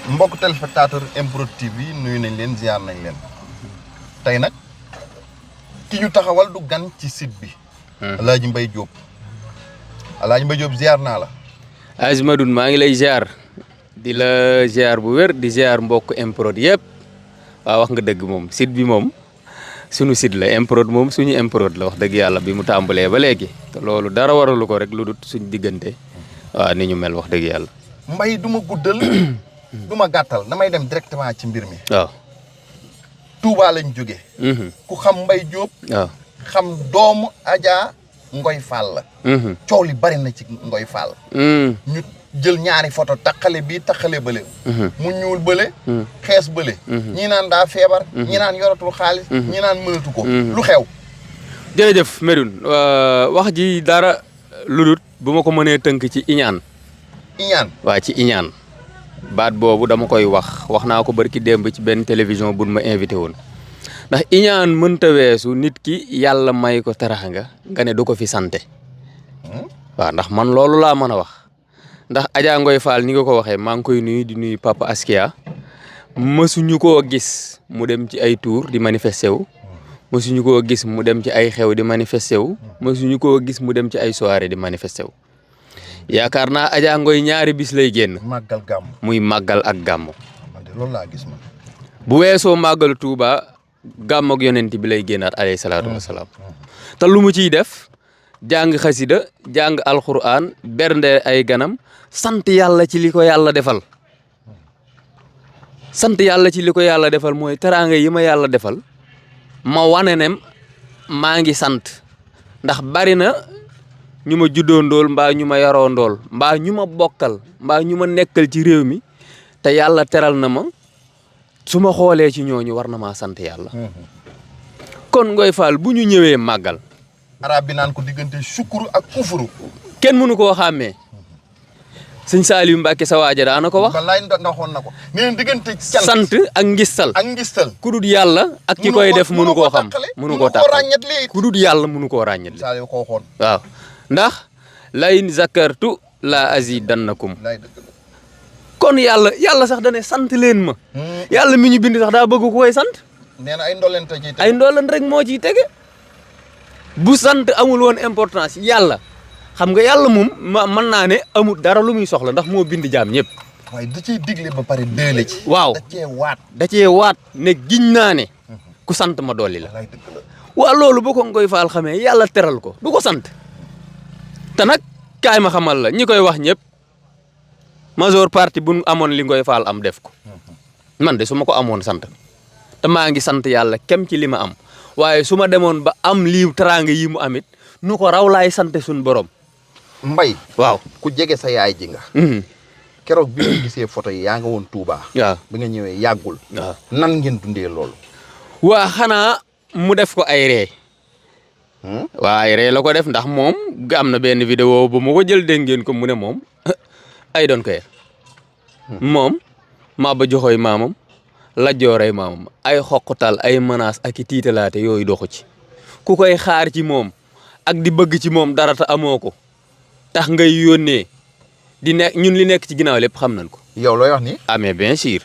mbokk téléspectateur MPROD TV yi nuyu nañ leen ziar nañ leen tey nag ki ñu taxawal du gan ci site bi. Alaaji Mbaye Diop. Alaaji Mbaye Diop ziar naa la. Aziz Madoune maa ngi lay ziar di la ziar bu wér di ziar mbokk MPROD yëpp waaw wax nga dëgg moom site bi moom suñu site la MPROD moom suñu MPROD la wax dëgg yàlla bi mu tàmbalee ba léegi te loolu dara waralu ko rek lu dul suñu diggante waaw ni ñu mel wax dëgg yàlla. Mbaye du ma guddal du ma gàttal damay dem directement ci mbir mi. waaw. Touba lañ jógee. ku xam Mbaye Diop. waaw xam doomu Adja Ngoy Fall la. coow li bari na ci Ngoy Fall. ñu jël ñaari photo taxale bii taxale bële. mu ñuul bële. xees bële. ñii naan daa feebar. ñi naan yoratul xaalis. ñi naan mënatu ko. lu xew. jërëjëf Madoune wax ji dara lu dul bu ma ko mënee tënk ci iñaan. iñaan waa ci iñaan baat boobu dama koy wax naa ko barki démb ci benn télévision buñ ma invité woon ndax iñaan mënta weesu nit ki yàlla may ko teraanga nga ne du ko fi sante waaw ndax man loolu laa mën a wax ndax Adja Ngoy Fall ni nga ko waxee maa ngi koy nuyu di nuyu Papa Askia mësuñu koo gis mu dem ci ay tour di manifesté wu mësuñu koo gis mu dem ci ay xew di manifesté wu mësuñu koo gis mu dem ci ay soirée di manifesté wu yaakaar naa Adja Ngoy ñaari bis lay génn. màggal gàmm. muy màggal ak gàmm. man de loolu laa gis man. bu weesoo màggal Touba gàmm ak yonent bi lay génnaat alayhi salaatu wasalaam. te lu mu ciy def jàng xasida jàng alxuraan bernde ay ganam sant yàlla ci li ko yàlla defal. sant yàlla ci li ko yàlla defal mooy teraanga yi ma yàlla defal ma wane ne maa ngi sant ndax bari na. ñu ma juddoo ndool mbaa ñu ma yaroo ndool mbaa ñu ma bokkal mbaa ñu ma nekkal ci réew mi te yàlla teral na ma su ma xoolee ci ñooñu war na maa sant yàlla. kon Ngoy Fall bu ñu ñëwee màggal. arab bi naan ko diggante sukuru ak kufuru. kenn mënu koo xàmmee sëñ Saliou Mbacke sa waaja daana ko wax. wallaay ndaxoon na ko nee na diggante sant ak ngistal. ak ngistal. ku dul yàlla ak ki koy def mënu koo xam mënu koo tàqale ku dul yàlla mënu koo ràññat. Saliou ko waxoon waaw. ndax la in zakartu la azidannakum kon yàlla sax dane sant leen ma yàlla mi ñu bind sax daa bëgg ku koy sant nee na ay ndolent ciy tege ay ndolent rek moo ciy tege bu sant amul woon importance yàlla xam nga yàlla moom mën naa ne amul dara lu muy soxla ndax moo bind jaam ñëpp waaye da ciy digle ba pare déele ci waaw da cee waat ne giñ naa ne ku sant ma dolli la waaw loolu bu ko Ngoy Fall xamee yàlla teral ko du ko sant te nag kaay ma xamal la ñi koy wax ñëpp majeure partie bu amoon li Ngoy Fall am def ko man de su ma ko amoon sant te maa ngi sant yàlla kem ci li ma am waaye su ma demoon ba am lii teraanga yi mu amit nu ko raw laay sant suñu borom. Mbaye waaw ku jege sa yaay ji nga. keroog bi nga gisee photo yi yaa nga woon Touba. waaw bi nga ñëwee yàggul. waaw nan ngeen dundee loolu. waa xanaa mu def ko ay ree. waaye ree la ko def ndax moom am na benn vidéo bu ma ko jël dégg ngeen ko mu ne moom ay doon ko yer moom maa ba joxoy maamam la joorey maamam ay xoqtal ay menaces ak i tiitalaate yooyu doxu ci ku koy xaar ci moom ak di bëgg ci moom dara te amoo ko tax ngay yónnee di nekk ñun li nekk ci ginnaaw lépp xam nañ ko. yow looy wax ni ah mais bien sûr.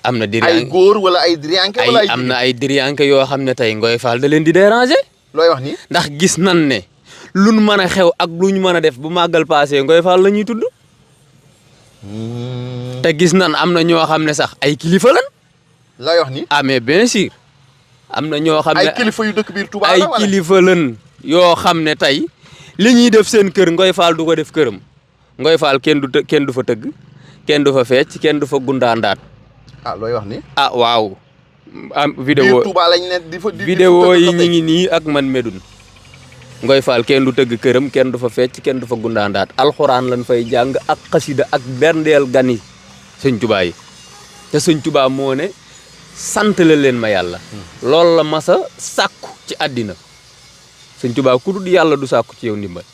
am na ay góor wala ay diriyanke wala ay am na ay diriyanke yoo xam ne tey Ngoy Fall da leen di déranger. looy wax ni ndax gis nan ne luñ mën a xew ak luñ mën a def bu màggal passé Ngoy Fall la ñuy tudd. te gis nan am na ñoo xam ne sax ay kilifa lan. looy wax ni ah mais bien sûr. am na ñoo xam ne ay kilifa yu dëkk biir Touba ay kilifa lan yoo xam ne tey li ñuy def seen kër Ngoy Fall du ko def këram Ngoy Fall kenn du fa tëgg kenn du fa fecc kenn du fa gundaandaat. ah looy wax ni ah waaw. am vidéo biir Touba lañ ne di fa vidéo yi ñu ngi nii ak man Medoune Ngoy Fall kenn du tëgg këram kenn du fa fecc kenn du fa gundaandaat alxuraan lañ fay jàng ak xasida ak berndeel gani sëñ Tuubaa yi te sëñ Tuubaa moo ne sant la leen ma yàlla loolu la masa sàkku ci àddina sëñ Tuubaa ku dul yàlla du sàkku ci yow ndimbal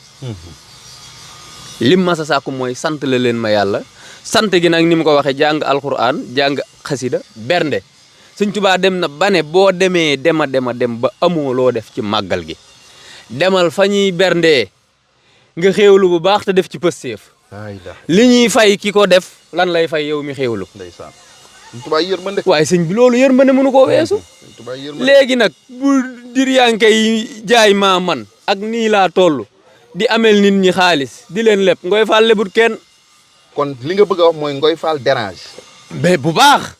lim masa sàkku mooy sant la leen ma yàlla sant gi nag ni mu ko waxee jàng alxuraan jàng xasida bernde sëñ Tuubaa dem na ba ne boo demee dem ba amoo loo def ci màggal gi demal fa ñuy berndee nga xéewlu bu baax te def ci pësteef li ñuy fay ki ko def lan lay fay yow mi xéewlu. ndeysaan Sëñ Tuubaa yërmande. waaye sëñ bi loolu yërmande mënu koo weesu. Sëñ Tuubaa yërmande. léegi nag bu diryanke yi jaay maa man ak nii laa toll di amel nit ñi xaalis di leen leb Ngoye Fall lebut kenn. kon li nga bëgg a wax mooy Ngoye Fall dérange. mais bu baax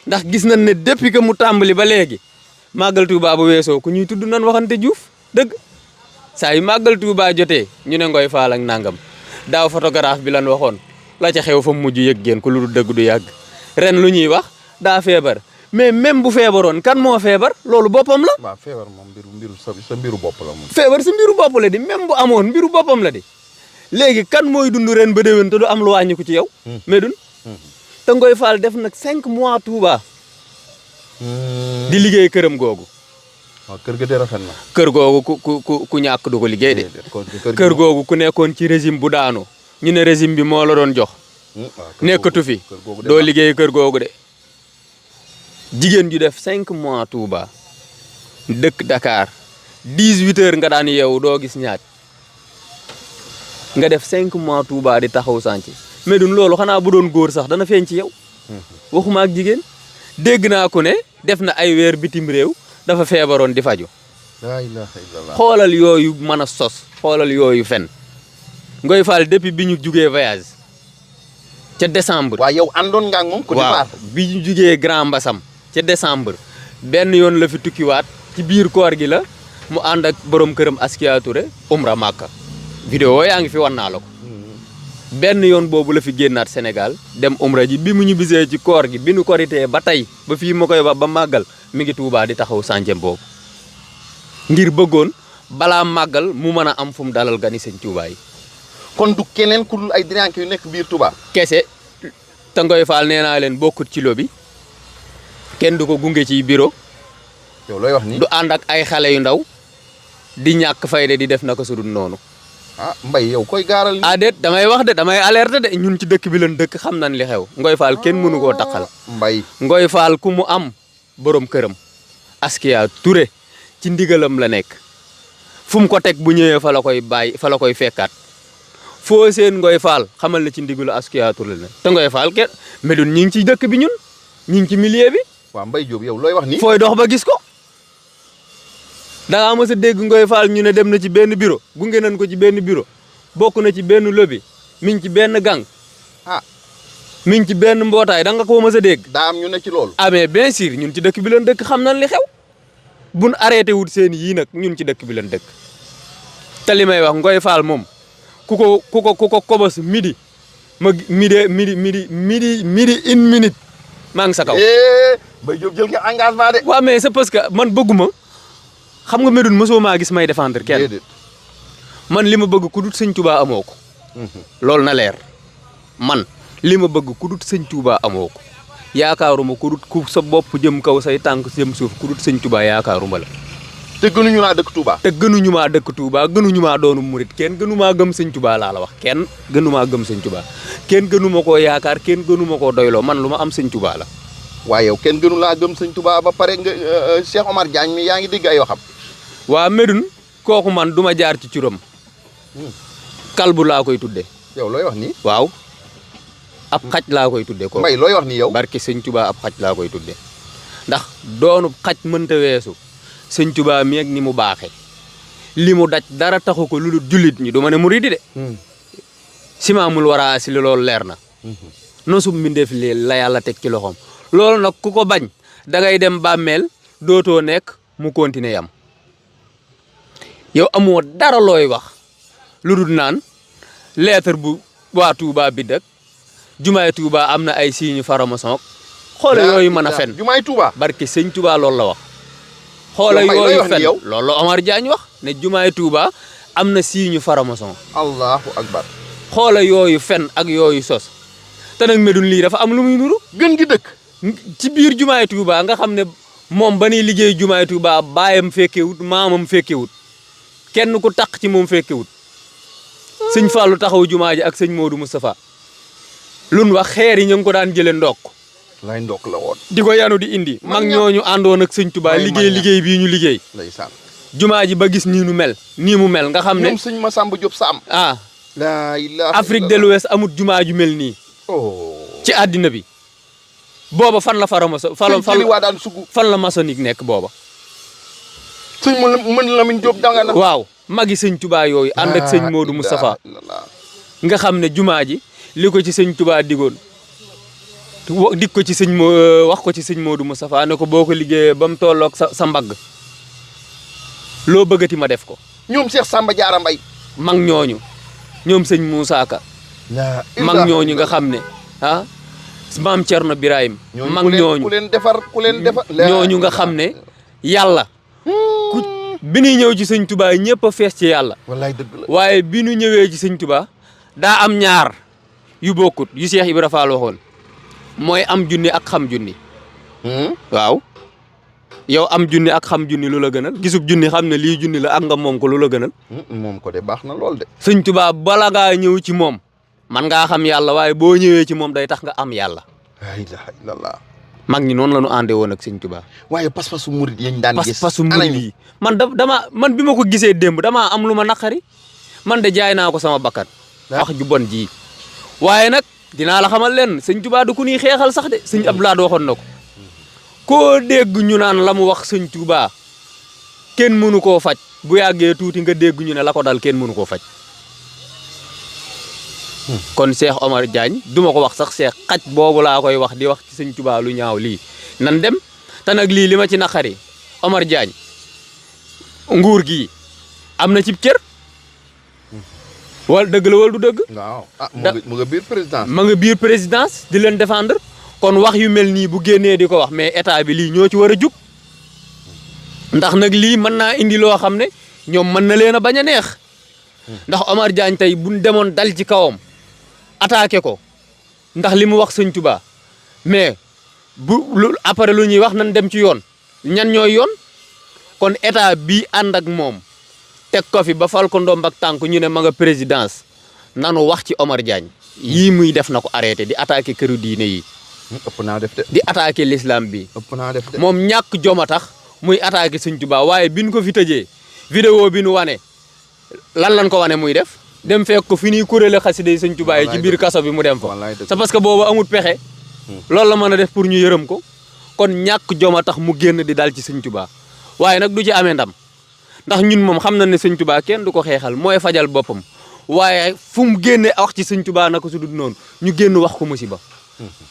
ndax gis nañ ne depuis que mu tàmbali ba léegi màggal Touba bu weesoo ku ñuy tudd nan waxante Diouf dëgg saa yu màggal Touba jotee ñu ne Ngoye Fall ak nangam daaw photographe bi lan waxoon la ca xew fa mujj yëg géen ku lu du dëgg du yàgg ren lu ñuy wax daa feebar mais même bu feebaroon kan moo feebar loolu boppam la. waaw feebar moom mbiru sa mbiru bopp la moom. feebar sa mbiru bopp la di même bu amoon mbiru boppam la di léegi kan mooy dund ren ba déwén te du am lu wàññi ko ci yow. mais dun te Ngoye Fall def nag 5 mois Touba. di liggéey këram googu. waaw kër ga de rafet na. kër googu ku ñàkk du ko liggéey de. kër googu ku nekkoon ci régime bu daanu ñu ne régime bi moo la doon jox. nekkatu fi doo liggéey kër googu de. jigéen ju def 5 mois Touba dëkk Dakar 18 heures nga daan yeewu doo gis ñaaj nga def 5 mois Touba di taxaw sànc mais dun loolu xanaa bu doon góor sax dana feeñ ci yow. waxuma ak jigéen dégg naa ko ne def na ay weer bitim réew dafa feebaroon di faju. laa ilaaha illallaah. xoolal yooyu mën a sos xoolal yooyu fen Ngoye Fall depuis bi ñu jugee voyage ca décembre. waaw yow àndoon nga ak moom. Côte d'Ivoire bi ñu jugee Grand Bassam ca décembre benn yoon la fi tukkiwaat ci biir koor gi la mu ànd ak borom këram Askia Touré umra Màkka. vidéo yaa ngi fi wan naa la ko. benn yoon boobu la fi génnaat Sénégal dem umra ji bi mu ñu bisee ci koor gi bi nu koritee ba tey ba fii ma koy wax ba màggal mi ngi Touba di taxaw sàncem boobu ngir bëggoon balaa màggal mu mën a am fu mu dalal gani sëñ Touba yi. kon du keneen ku dul ay diriyànke yu nekk biir Touba. kese te Ngoye Fall nee naa leen bokkut ci lo bi kenn du ko gunge ci bureau. yow looy wax nii du ànd ak ay xale yu ndaw di ñàkk fayda di def naka su dul noonu. Mbaye yow koy gaaral. déet damay wax de damay alerte de ñun ci dëkk bi lan dëkk xam nañ li xew. Ngoye Fall kenn mënu koo taqal. Mbaye Ngoye Fall ku mu am borom këram Askia Touré ci ndigalam la nekk fu mu ko teg bu ñëwee fa la koy bàyyi fa la koy fekkaat foo seen Ngoye Fall xamal na ci ndigalu Askia Touré la te Ngoye Fall kenn mais ñi ngi ci dëkk bi ñun ñi ngi ci milieu bi. waaw Mbaye Diop yow looy wax nii. fooy dox ba gis ko. da ngaa mës a dégg Ngoye Fall ñu ne dem na ci benn bureau gunge nañ ko ci benn bureau bokk na ci benn lobby mi ngi ci benn gang. mi ngi ci benn mbootaay da nga ko mës a dégg. daa am ñu ne ci loolu. mais bien sûr ñun ci dëkk bi lan dëkk xam nañ li xew buñ arrêté wut seen yii nag ñun ci dëkk bi lan dëkk te li may wax Ngoye Fall moom ku ko kobos midi ma midi une minute maa ngi sa kaw. Mbaye Diop jël nga engagement de. waaw mais c'est parce que man bëgguma xam nga Médoune mosoo maa gis may défendre kenn man li ma bëgg ku dut sëñ Touba amoo ko. loolu na leer man li ma bëgg ku dut sëñ Touba amoo ko yaakaaruma ku dut ku sa bopp jëm kaw say tànk jëm suuf ku dut sëñ Touba yaakaaruma la. te gënuñu maa dëkk Touba. te gënuñu maa dëkk Touba gënuñu maa doonu murit kenn gënumaa gëm sëñ Touba laa la wax kenn gënumaa gëm sëñ Touba kenn gënuma koo yaakaar kenn gënuma koo doyloo man lu ma am sëñ Touba la. waaye yow kenn gënu laa gëm sëñ Touba ba pare nga Cheikh Omar Diagne mi yaa ngi dégg ay waxam. waa Médoune kooku man du ma jaar ci curam. kalbu laa koy tudde yow looy wax nii. waaw ab xaj laa koy tudde kooku. Mbaye looy wax nii yow. barke sëñ Touba ab xaj laa koy tudde ndax doonu xaj mënta weesu sëñ Touba mi ak ni mu baaxee li mu daj dara taxu ko lu dul jullit ñi du ma ne muridi de. simaamul waraa si loolu leer na. nosu mbindeef li la yàlla teg ci loxoom loolu nag ku ko bañ da ngay dem bàmmeel dootoo nekk mu continuer yam yow amoo dara looy wax lu dul naan lettre bu waa Touba bi dëkk jumaay Touba am na ay signes franc-maçon xoole yooyu mën a fen jumaay Touba barke sëñ Touba loolu la wax xoole yooyu fen loolu la Omar Diagne wax ne jumaay Touba am na signe franc-maçon allahu akbar xoole yooyu fen ak yooyu sos te nag Médoune lii dafa am lu muy nuru gën gi dëkk ci biir jumaay Touba nga xam ne moom ba ñuy liggéey jumaay Touba baayam fekkewut maamam fekkewut kenn ku taq ci moom fekkewut sëñ Fallou taxaw jumaa ji ak sëñ Modou Moustapha lun wax xeer yi ñu ngi ko daan jële ndokk lay ndokk la woon di ko yanu di indi mag ñooñu àndoon ak sëñ Touba liggéey bii ñu liggéey ndeysaan jumaa ji ba gis nii nu mel nii mu mel nga xam ne ñoom sëñ Massamba Diop Sam laa ilaaha Afrique de l'Ouest amut jumaa ju mel nii oh ci àddina bi booba fan la faramaso fan waa daan sugu fan la maçonnique nekk booba sëñ mën Lamine Diop danga na waaw magi sëñ Touba yooyu ànd ak sëñ Modou Moustapha nga xam ne jumaa ji li ko ci sëñ Touba digoon dig ko ci sëñ wax ko ci sëñ Modou Moustapha ne ko boo ko liggéeyee ba mu tolloog sa mbagg loo bëggati ma def ko ñoom Cheikh Samba Diarra Mbaye mag ñooñu ñoom sëñ Moussa Ka mag ñooñu nga xam ne maam Thierno Birahim mag ñooñu ku leen defar ñooñu nga xam ne yàlla bi ñuy ñëw ci sëñ Touba ñëpp a fees ci yàlla wallaay dëgg la waaye bi ñu ñëwee ci sëñ Touba daa am ñaar yu bokkut yu Cheikh Ibra Fall waxoon mooy am junni ak xam junni waaw yow am junni ak xam junni lu la gënal gisub junni xam ne lii junni la ak nga moom ko lu la gënal moom ko de baax na lool de sëñ Touba bala ngaa ñëw ci moom man ngaa xam yàlla waaye boo ñëwee ci moom day tax nga am yàlla la ilaha illallah mag ñi noonu la ñu àndee woon ak sëñ Touba waaye pas-pasu murid yañ daan gis pas-pasu murid yi man bi ma ko gisee démb damaa am lu ma naqari man de jaay naa ko sama bakkan wax ju bon ji waaye nag dinaa la xamal leen sëñ Touba du ku ñuy xeexal sax de sëñ Abdoulaye waxoon na ko koo dégg ñu naan la mu wax sëñ Touba kenn mënu koo faj bu yàggee tuuti nga dégg ñu ne la ko dal kenn mënu koo faj kon Cheikh Omar Diagne duma ko wax sax Cheikh xaj boobu laa koy wax di wax ci sëñ Touba lu ñaaw lii nan dem te nag lii li ma ci naqari Omar Diagne nguur gi am na cib cër wala dëgg la wala du dëgg waaw mu nga biir présidence ma nga biir présidence di leen défendre kon wax yu mel nii bu génnee di ko wax mais état bi lii ñoo ci war a jug ndax nag lii mën naa indi loo xam ne ñoom mën na leen a bañ a neex ndax Omar Diagne tey buñ demoon dal ci kawam attaqué ko ndax li mu wax sëñ Touba mais après lu ñuy wax nan dem ci yoon ñan ñooy yoon kon état bii ànd ak moom teg ko fi ba fal ko ndomb ak tànk ñu ne ma nga présidence nanu wax ci Omar Diagne yii muy def na ko arrêté di attaqué këru diine yi ëpp naa def de di attaqué l'islam bi ëpp naa def de moom ñàkk joma tax muy attaqué sëñ Touba waaye bi ñu ko fi tëjee vidéo bi nu wane lan ko wane muy def dem fekk ko fi ñuy kuréele xasida yi sëñ Touba yi ci biir kaso bi mu dem fa c'est parce que boobu amul pexe loolu la mën a def pour ñu yërëm ko kon ñàkk joma tax mu génn di dal ci sëñ Touba waaye nag du ci amee ndam ndax ñun moom xam na ne sëñ Touba kenn du ko xeexal mooy fajal boppam waaye fu mu génne wax ci sëñ Touba naka su dul noonu ñu génn wax ko musiba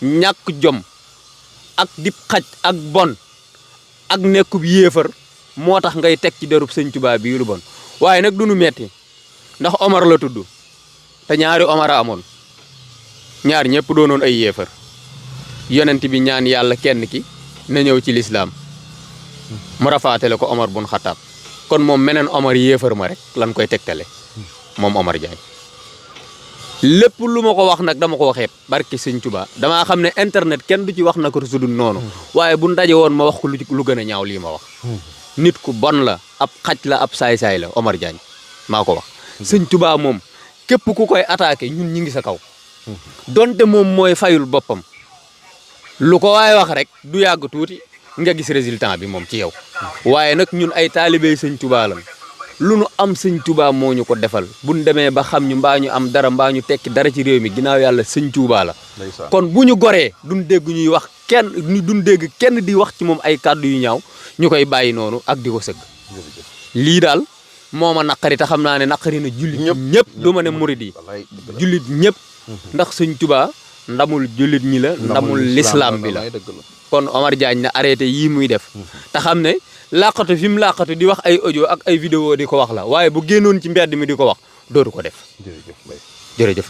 ñàkk jom ak dib xaj ak bon ak nekkub yéefar moo tax ngay teg ci derub sëñ Touba bii lu bon waaye nag du nu metti ndax Omar la tudd te ñaari Omar a amoon ñaar ñëpp doonoon ay yéefar yonent bi ñaan yàlla kenn ki na ñëw ci lislaam mu rafaatale ko Omar bun Xataab kon moom meneen Omar yéefar ma rek lan koy tegtale moom Omar Diagne lépp lu ma ko wax nag dama ko xeeb barki sëñ Touba damaa xam ne internet kenn du ci wax na ko su dul noonu waaye bu ndaje woon ma wax ko lu gën a ñaaw lii ma wax nit ku bon la ab xaj la ab saay-saay la Omar Diagne maa ko wax sëñ Touba moom képp ku koy attaqué ñun ñi ngi sa kaw donte moom mooy fayul boppam lu ko waaye wax rek du yàgg tuuti nga gis résultat bi moom ci yow waaye nag ñun ay taalibey sëñ Touba lan lu nu am sëñ Touba moo ñu ko defal buñ demee ba xam ñu mbaa ñu am dara mbaa ñu tekki dara ci réew mi ginnaaw yàlla sëñ Touba la kon bu ñu goree duñ dégg ñuy wax duñ dégg kenn di wax ci moom ay kàddu yu ñaaw ñu koy bàyyi noonu ak di ko sëgg lii daal moo ma naqari te xam naa ne naqari na jullit ñëpp du ma ne murid yi jullit ñëpp ndax sëñ Touba ndamul jullit ñi la ndamul l'islam bi la kon Omar Diagne na arrêté yii muy def te xam ne laqatu fi mu laqatu di wax ay audio ak ay vidéo di ko wax la waaye bu génnoon ci mbedd mi di ko wax dootu ko def jërëjëf